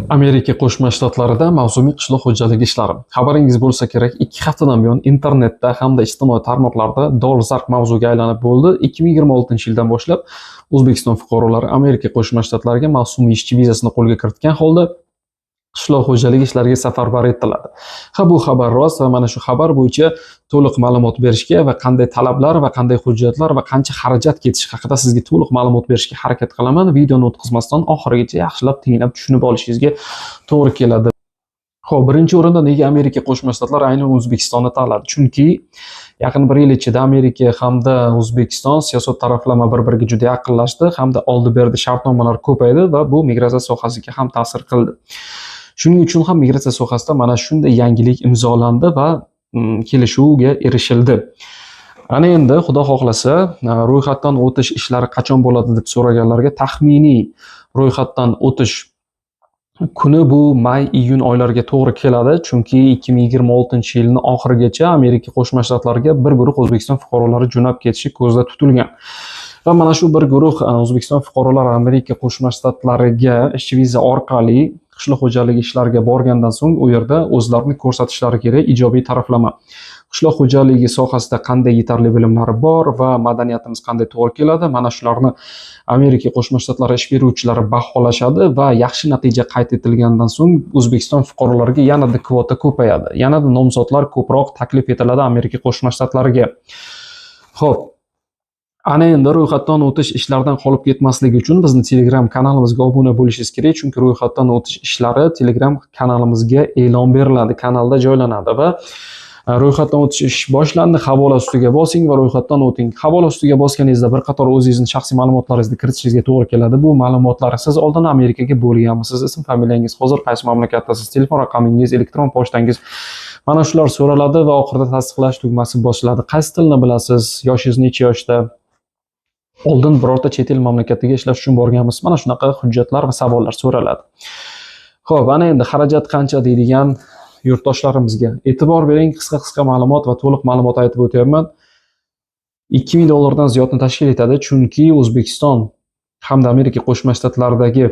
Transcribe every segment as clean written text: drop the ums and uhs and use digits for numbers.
Amerika Qo'shma Shtatlarida mavsumiy qishloq xo'jaligi ishlari. Xabaringiz bo'lsa kerak, 2 haftadan buyon internetda hamda ijtimoiy tarmoqlarda dolzarb mavzuga aylanib bo'ldi. 2026-yildan boshlab O'zbekiston fuqarolari Amerika Qo'shma Shtatlariga mavsumiy ishchi vizasini qo'lga kiritgan holda qishloq xo'jaligi ishlariga safarbar etiladi. Ha, bu xabar rost va mana shu xabar bo'yicha to'liq ma'lumot berishga va qanday talablar va qanday hujjatlar va qancha xarajat ketishi haqida sizga to'liq ma'lumot berishga harakat qilaman. Videoni o'tkazmasdan oxirigacha yaxshilab tinglab tushunib olishingizga to'g'ri keladi. Xo'p, birinchi o'rinda nega Amerika Qo'shma Shtatlari aynan O'zbekistonni tanladi? Chunki yaqin bir yil ichida Amerika hamda O'zbekiston siyosat taraflama bir-biriga juda yaqinlashdi hamda oldi-berdi shartnomalar ko'paydi va bu migratsiya sohasiga ham ta'sir qildi. Shuning uchun ham migratsiya sohasida mana shunday yangilik imzolandi va kelishuvga erishildi. Ana endi, Xudo xohlasa, ro'yxatdan o'tish ishlari qachon bo'ladi deb so'raganlarga taxminiy ro'yxatdan o'tish kuni bu may, iyun oylariga to'g'ri keladi, chunki 2026-yilni oxirigacha Amerika Qo'shma Shtatlariga bir guruh O'zbekiston fuqarolari jo'nab ketishi ko'zda tutilgan. Va mana shu bir guruh O'zbekiston fuqarolari Amerika Qo'shma Shtatlariga ishchi viza orqali qishloq xo'jaligi ishlariga borgandan so'ng u yerda o'zlarini ko'rsatishlari kerak ijobiy taraflama. Qishloq xo'jaligi sohasida qanday yetarli bilimlari bor va madaniyatimiz qanday to'g'ri keladi, mana shularni Amerika Qo'shma Shtatlari ish beruvchilari baholashadi va yaxshi natija qayd etilgandan so'ng O'zbekiston fuqarolariga yanada kvota ko'payadi. Yanada nomzodlar ko'proq taklif etiladi Amerika Qo'shma Shtatlariga. Xo'p, ana endi ro'yxatdan o'tish ishlaridan qolib ketmasligi uchun bizni Telegram kanalimizga obuna bo'lishingiz kerak, chunki ro'yxatdan o'tish ishlari Telegram kanalimizga e'lon beriladi, kanalda joylanadi va ro'yxatdan o'tish ish boshlandi. Havola ustiga bosing va ro'yxatdan o'ting. Havola ustiga bosganingizda bir qator o'zingizni shaxsiy ma'lumotlaringizni kiritishingizga to'g'ri keladi. Bu ma'lumotlar: siz oldin Amerikaga bo'lganmisiz, ism familiyangiz, hozir qaysi mamlakatdasiz, telefon raqamingiz, elektron pochtangiz, mana shular so'raladi va oxirida tasdiqlash tugmasi bosiladi. Qaysi tilni bilasiz, yoshingiz necha yoshda, oldin birorta chet el mamlakatiga ishlash uchun borganmisiz, mana shunaqa hujjatlar va savollar so'raladi. Xo'p, ana endi xarajat qancha deydigan yurtdoshlarimizga e'tibor bering, qisqa-qisqa ma'lumot va to'liq ma'lumot aytib o'tyapman. 2000 dollardan ziyodni tashkil etadi, chunki O'zbekiston hamda Amerika Qo'shma Shtatlaridagi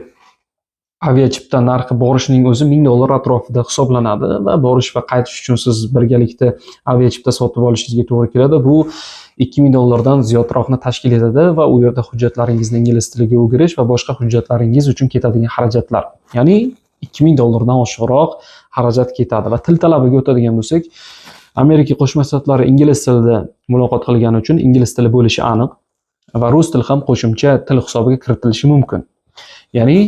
aviachipta narxi borishning o'zi 1000 dollar atrofida hisoblanadi va borish va qaytish uchun siz birgalikda aviachipta sotib olishingizga to'g'ri keladi. Bu 2000 dollardan ziyodroqni tashkil etadi va u yerda hujjatlaringizni ingliz tiliga o'girish va boshqa hujjatlaringiz uchun ketadigan xarajatlar. Ya'ni 2000 dollardan oshiqroq xarajat ketadi. Va til talabiga o'tadigan bo'lsak, Amerika Qo'shma Shtatlari ingliz tilida muloqot qilgani uchun ingliz tili bo'lishi aniq va rus tili ham qo'shimcha til hisobiga kiritilishi mumkin. Ya'ni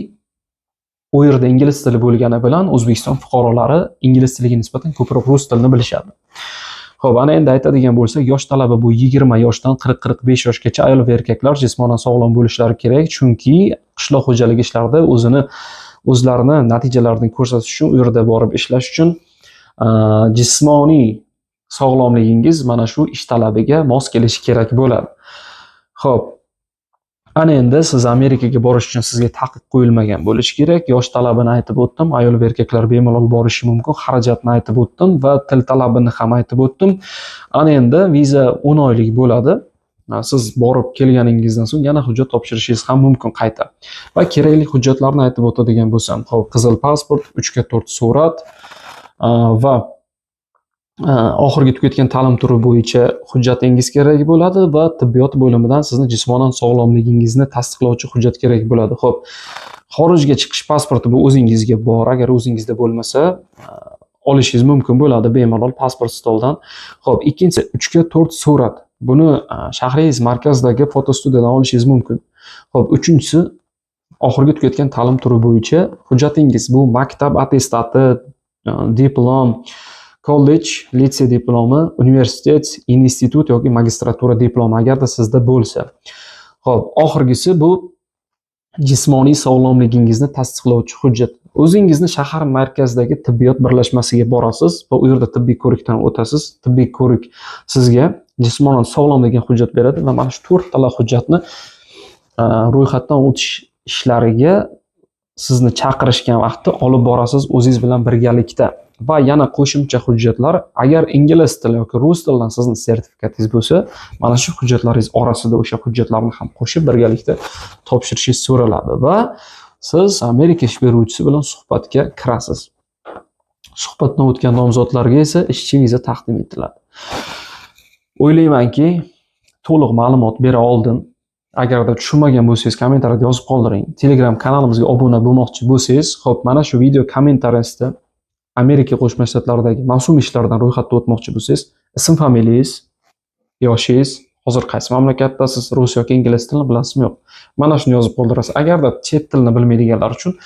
u yerda ingliz tili bo'lgani bilan O'zbekiston fuqarolari ingliz tiliga nisbatan ko'proq rus tilini bilishadi. Xo'p, ana endi aytadigan bo'lsak, yosh talabi bu 20 yoshdan 40-45 yoshgacha ayol va erkaklar jismonan sog'lom bo'lishlari kerak, chunki qishloq xo'jaligi ishlarida o'zlarini natijalarini ko'rsatish uchun, u yerda borib ishlash uchun jismoniy sog'lomligingiz mana shu ish talabiga mos kelishi kerak bo'ladi. Xo'p, ana endi siz Amerikaga borish uchun sizga taqiq qo'yilmagan bo'lishi kerak. Yosh talabini aytib o'tdim. Ayol va erkaklar bemalol borishi mumkin. Xarajatni aytib o'tdim va til talabini ham aytib o'tdim. Ana endi viza 10 oylik bo'ladi. Siz borib kelganingizdan so'ng yana hujjat topshirishingiz ham mumkin qayta. Va kerakli hujjatlarni aytib o'tadigan bo'lsam, xo'p, qizil pasport, 3 ga 4 surat va oxirgi tugatgan ta'lim turi bo'yicha hujjatingiz kerak bo'ladi va tibbiyot bo'limidan sizni jismonan sog'lomligingizni tasdiqlovchi hujjat kerak bo'ladi. Xo'p, xorijga chiqish pasporti bu o'zingizga bor. Agar o'zingizda bo'lmasa, olishingiz mumkin bo'ladi bemalol pasport stoldan. Xo'p, ikkinchisi 3 ga 4 surat. Buni shahringiz markazidagi fotostudiyadan olishingiz mumkin. Xo'p, uchinchisi oxirgi tugatgan ta'lim turi bo'yicha hujjatingiz. Bu maktab attestati, diplom, kollej, litsey diplomi, universitet, institut yoki magistratura diplomi agarda sizda bo'lsa. Xo'p, oxirgisi bu jismoniy sog'lomligingizni tasdiqlovchi hujjat. O'zingizni shahar markazidagi tibbiyot birlashmasiga borasiz va u yerda tibbiy ko'rikdan o'tasiz. Tibbiy ko'rik sizga jismonan sog'lom degan hujjat beradi va mana shu to'rttala hujjatni ro'yxatdan o'tish ishlariga sizni chaqirishgan vaqtda olib borasiz o'zingiz bilan birgalikda. Va yana qo'shimcha hujjatlar, agar ingliz tili yoki rus tilidan sizni sertifikatingiz bo'lsa, mana shu hujjatlaringiz orasida o'sha hujjatlarni ham qo'shib birgalikda topshirishingiz so'raladi va Siz Amerika ish beruvchisi bilan suhbatga kirasiz. Suhbatdan o'tgan nomzodlarga esa ishchi viza taqdim etiladi. O'ylaymanki, to'liq ma'lumot bera oldim. Agarda tushunmagan bo'lsangiz, kommentariyada yozib qoldiring. Telegram kanalimizga obuna bo'lmoqchi bo'lsangiz, xo'p, mana shu video kommentariyasida Amerika Qo'shma Shtatlaridagi mavsumiy ishlardan ro'yxatdan o'tmoqchi bo'lsangiz, ism, familiyangiz, yoshingiz, hozir qaysi mamlakatdasiz, rus yoki ingliz tilini bilasizmi, yo'q. Mana shuni yozib qoldirasiz. Agarda chet tilini bilmaydiganlar uchun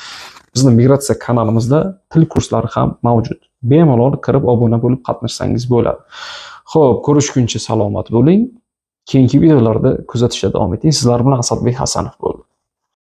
bizni migratsiya kanalimizda til kurslari ham mavjud. Bemalol kirib obuna bo'lib qatnashsangiz bo'ladi. Xo'p, ko'rishguncha salomat bo'ling. Keyingi videolarda kuzatishda davom eting. Sizlar bilan Asadbek Hasanov bo'ldi.